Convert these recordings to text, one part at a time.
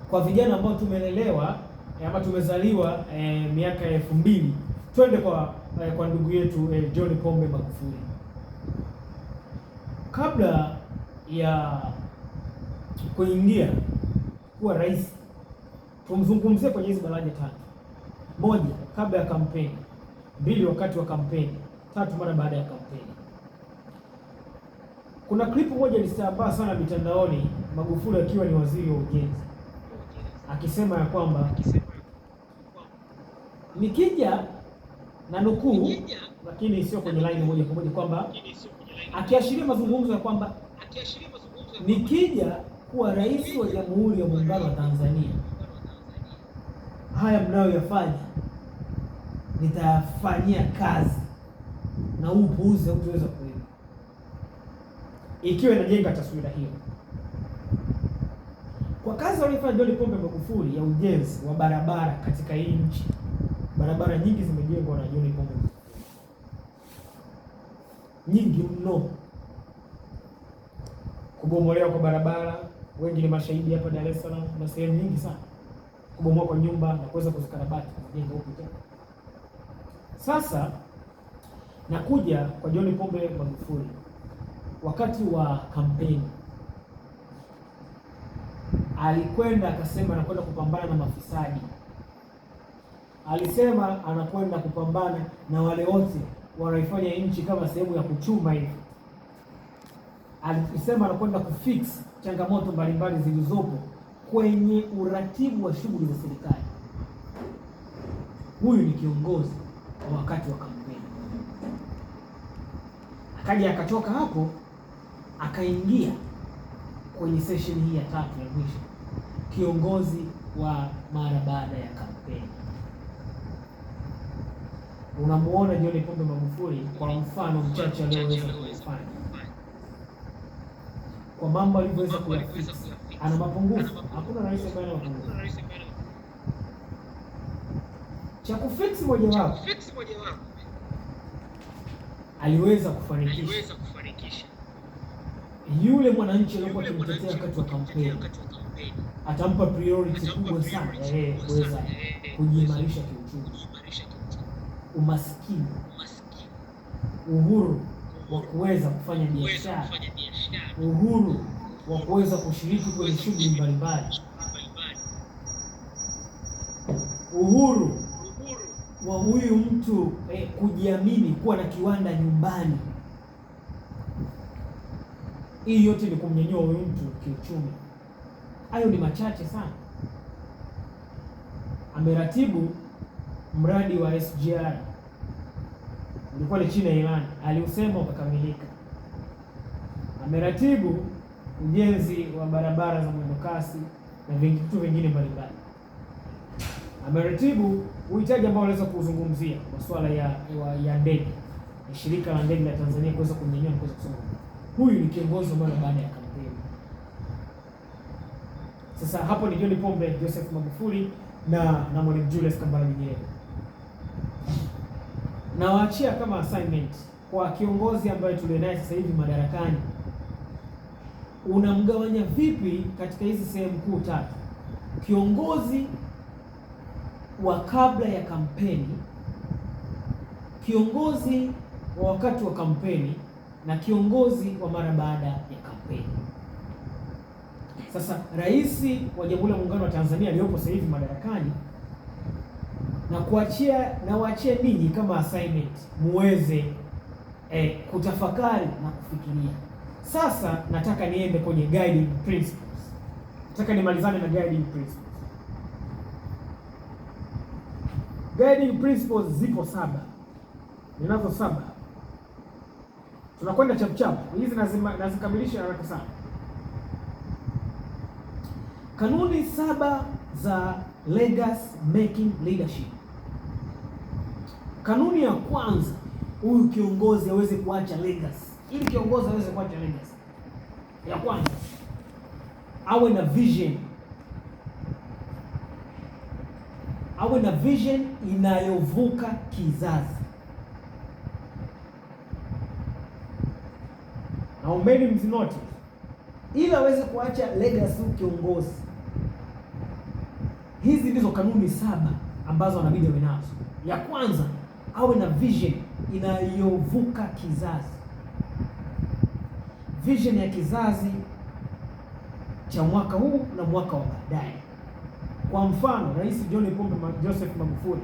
Kwa vijana ambao tumelelewa ama tumezaliwa miaka ya 2000, twende kwa ndugu yetu John Pombe Magufuli. Kabla ya kuingia kuwa rais, tumzungumzie kwenye hizi daraja tatu. Moja, kabla ya kampeni; mbili, wakati wa kampeni; tatu, mara baada ya kampeni. Kuna clip moja ilisambaa sana mitandaoni, Magufuli akiwa ni waziri wa ujenzi akisema ya kwamba nikija, na nukuu, lakini sio kwenye line moja kwa moja, kwamba akiashiria mazungumzo ya kwamba nikija kuwa rais wa Jamhuri ya Muungano wa Tanzania, haya mnayoyafanya nitayafanyia kazi na huu upuuzi hautaweza kuwepo, ikiwa inajenga taswira hiyo. Kwa kazi walifanya John Pombe Magufuli ya ujenzi wa barabara katika hii nchi, barabara nyingi zimejengwa na John Pombe Magufuli, nyingi mno. Kubomolewa kwa barabara, wengi ni mashahidi hapa Dar es Salaam na sehemu nyingi sana, kubomoa kwa nyumba na kuweza kuzikarabati, kujenga upya tena. Sasa nakuja kwa John Pombe Magufuli wakati wa kampeni alikwenda akasema anakwenda kupambana na mafisadi. Alisema anakwenda kupambana na wale wote wanaifanya nchi kama sehemu ya kuchuma hivi. Alisema anakwenda kufix changamoto mbalimbali zilizopo kwenye uratibu wa shughuli za serikali. Huyu ni kiongozi wa wakati wa kampeni. Akaja akatoka hapo akaingia kwenye session hii ya tatu ya mwisho, kiongozi wa mara baada ya kampeni. Unamuona John Pombe Magufuli kwa mfano mchache aliyoweza kufanya, kwa mambo alivyoweza kuyafix. Ana mapungufu, hakuna rais ambaye ana mapungufu. Cha kufix mojawapo aliweza kufanikisha yule mwananchi aliyekuwa akimtetea wakati wa kampeni atampa priority kubwa sana ya yeye kuweza kujiimarisha kiuchumi. Umaskini, uhuru wa kuweza kufanya biashara, uhuru wa kuweza kushiriki kwenye shughuli mbalimbali, uhuru wa huyu mtu kujiamini, kuwa na kiwanda nyumbani. Hii yote ni kumnyanyua huyu mtu kiuchumi. Hayo ni machache sana. Ameratibu mradi wa SGR, ulikuwa ni chini ya ilani, aliusema ukakamilika. Ameratibu ujenzi wa barabara za mwendokasi na vitu vingine mbalimbali. Ameratibu uhitaji ambao unaweza kuzungumzia masuala ya ndege, shirika la ndege la Tanzania kuweza kunyanyua na kuweza kusonga. Huyu ni kiongozi mara baada ya kampeni. Sasa hapo ni John Pombe Joseph Magufuli na Mwalimu Julius Kambarage Nyerere. Nawaachia kama assignment kwa kiongozi ambaye tuliye naye sasa hivi madarakani. Unamgawanya vipi katika hizi sehemu kuu tatu? Kiongozi wa kabla ya kampeni, kiongozi wa wakati wa kampeni na kiongozi wa mara baada ya kampeni. Sasa Rais wa Jamhuri ya Muungano wa Tanzania aliyopo sasa hivi madarakani, na kuachia na waachie ninyi kama assignment muweze kutafakari na kufikiria. Sasa nataka niende kwenye guiding principles. Nataka nimalizane na guiding principles. Guiding principles zipo 7. Ninazo 7. Tunakwenda chap chap. Hizi nazikamilisha haraka sana. Kanuni 7 za legacy making leadership. Kanuni ya kwanza, huyu kiongozi aweze kuacha legacy. Ili kiongozi aweze kuacha legacy, ya kwanza awe na vision. Awe na vision inayovuka kizazi. Naombeni mzinote, ili aweze kuacha legacy kiongozi, Hizi ndizo kanuni 7 ambazo anabidi awe nazo. Ya kwanza, awe na vision inayovuka kizazi. Vision ya kizazi cha mwaka huu na mwaka wa baadaye. Kwa mfano, Rais John Pombe Joseph Magufuli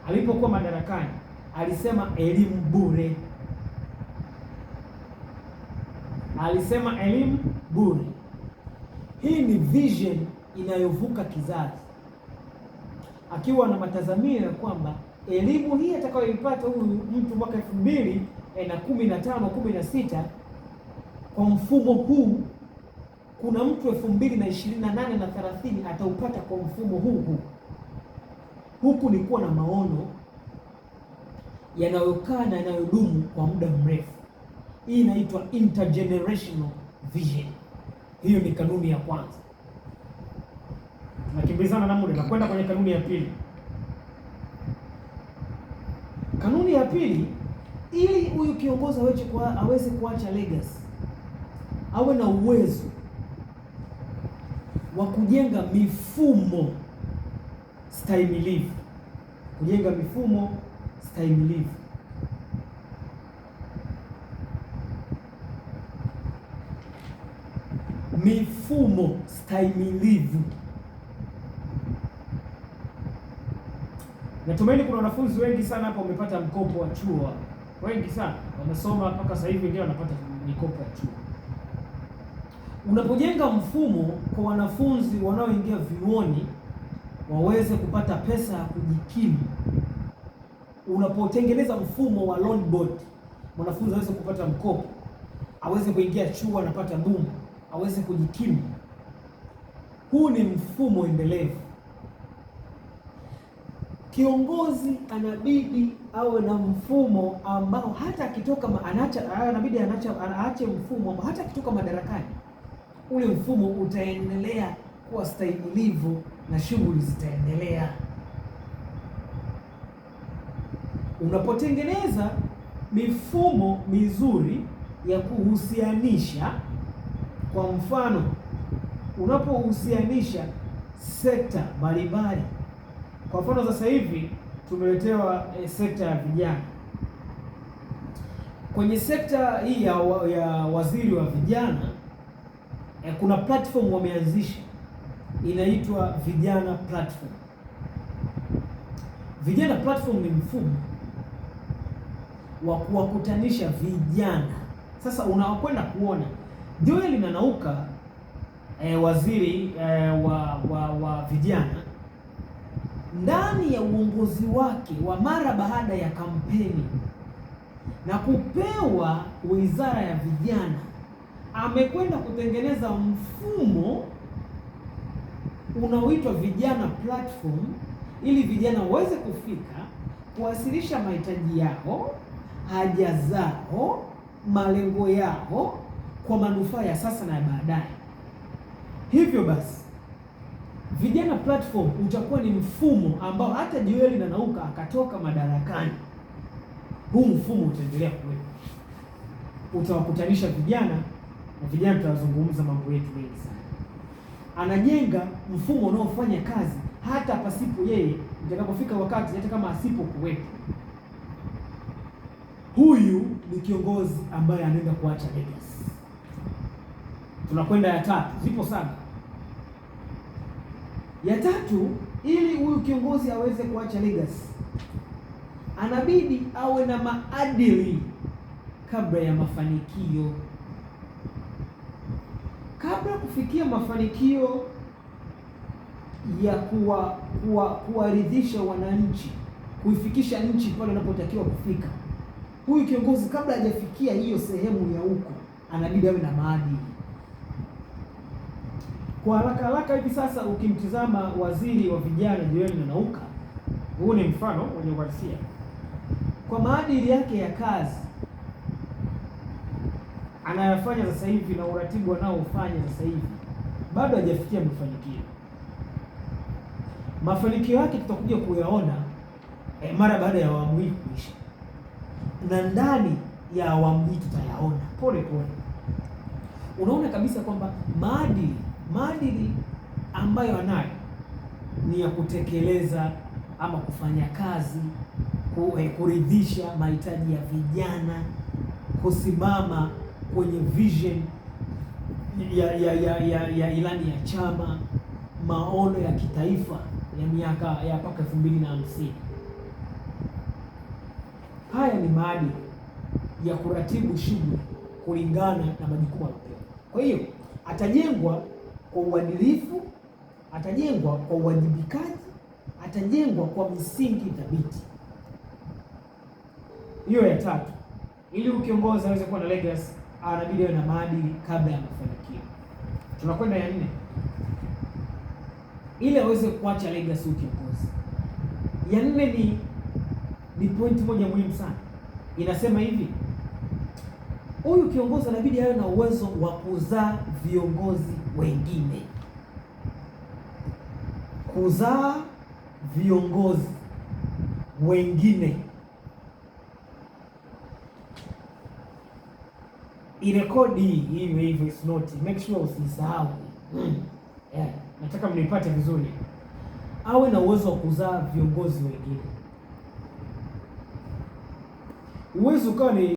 alipokuwa madarakani alisema elimu bure. Alisema elimu bure. Hii ni vision inayovuka kizazi, akiwa na matazamio ya kwamba elimu hii atakayoipata huyu mtu mwaka 2015 16 kwa mfumo huu, kuna mtu 2028 na 30 ataupata kwa mfumo huu huu. Huku ni kuwa na maono yanayokaa na yanayodumu kwa muda mrefu. Hii inaitwa intergenerational vision. Hiyo ni kanuni ya kwanza. Tunakimbizana na muda na kwenda kwenye kanuni ya pili. Kanuni ya pili, ili huyu kiongozi aweze kuacha legacy, awe na uwezo wa kujenga mifumo stahimilivu, kujenga mifumo stahimilivu. Mifumo stahimilivu. Natumaini kuna wanafunzi wengi sana hapa wamepata mkopo wa chuo, wengi sana wamesoma mpaka sasa hivi, wengine wanapata mikopo ya chuo. Unapojenga mfumo kwa wanafunzi wanaoingia vyuoni waweze kupata pesa ya kujikimu, unapotengeneza mfumo wa loan board, mwanafunzi aweze kupata mkopo, aweze kuingia chuo anapata boom, aweze kujikimu. Huu ni mfumo endelevu. Kiongozi anabidi awe na mfumo ambao hata akitoka anabidi aache mfumo ambao hata akitoka madarakani ule mfumo utaendelea kuwa stahimilivu na shughuli zitaendelea. Unapotengeneza mifumo mizuri ya kuhusianisha, kwa mfano unapohusianisha sekta mbalimbali. Kwa mfano sasa hivi tumeletewa sekta ya vijana. Kwenye sekta hii ya waziri wa vijana kuna platform wameanzisha inaitwa Vijana Platform. Vijana Platform ni mfumo wa kuwakutanisha vijana. Sasa unakwenda kuona Joel Nanauka waziri wa vijana ndani ya uongozi wake wa mara baada ya kampeni na kupewa wizara ya vijana, amekwenda kutengeneza mfumo unaoitwa Vijana Platform ili vijana waweze kufika kuwasilisha mahitaji yao, haja zao, malengo yao kwa manufaa ya sasa na ya baadaye. Hivyo basi Vijana Platform utakuwa ni mfumo ambao hata Joel Nanauka akatoka madarakani, huu mfumo utaendelea kuwepo, utawakutanisha vijana na vijana tutazungumza mambo yetu mengi sana. Anajenga mfumo unaofanya kazi hata pasipo yeye, itakapofika wakati, hata kama asipokuwepo. Huyu ni kiongozi ambaye anaenda kuacha legacy. Tunakwenda ya tatu, zipo sana. Ya tatu, ili huyu kiongozi aweze kuacha legacy, anabidi awe na maadili kabla ya mafanikio. Kabla kufikia mafanikio ya kuwaridhisha wananchi, kuifikisha nchi pale inapotakiwa kufika, huyu kiongozi kabla hajafikia hiyo sehemu ya huko, anabidi awe na maadili. Kwa haraka haraka hivi sasa ukimtizama waziri wa vijana Joel Nanauka, huu ni mfano wenye uhalisia, kwa maadili yake ya kazi anayofanya sasa hivi na uratibu anaofanya sasa hivi, bado hajafikia mafanikio. Mafanikio yake tutakuja kuyaona mara baada ya awamu hii kuisha, na ndani ya awamu hii tutayaona pole pole. Unaona kabisa kwamba maadili ambayo anayo ni ya kutekeleza ama kufanya kazi, kuridhisha mahitaji ya vijana, kusimama kwenye vision ya ilani ya chama, maono ya kitaifa ya miaka ya mpaka 2050. Haya ni maadili ya kuratibu shughuli kulingana na majukumu aliyopewa. Kwa hiyo atajengwa kwa uadilifu, atajengwa kwa uwajibikaji, atajengwa kwa misingi thabiti. Hiyo ya tatu, ili ukiongozi aweze kuwa na legacy, anabidi awe na maadili kabla ya mafanikio. Tunakwenda ya nne, ili aweze kuacha legacy ukiongozi. Ya nne ni point moja muhimu sana, inasema hivi: huyu kiongozi anabidi awe na uwezo wa kuzaa viongozi wengine, kuzaa viongozi wengine. Irekodi hii hii voice note, make sure usisahau. Yeah, nataka mnipate vizuri. Awe na uwezo wa kuzaa viongozi wengine. Uwezo ukawa ni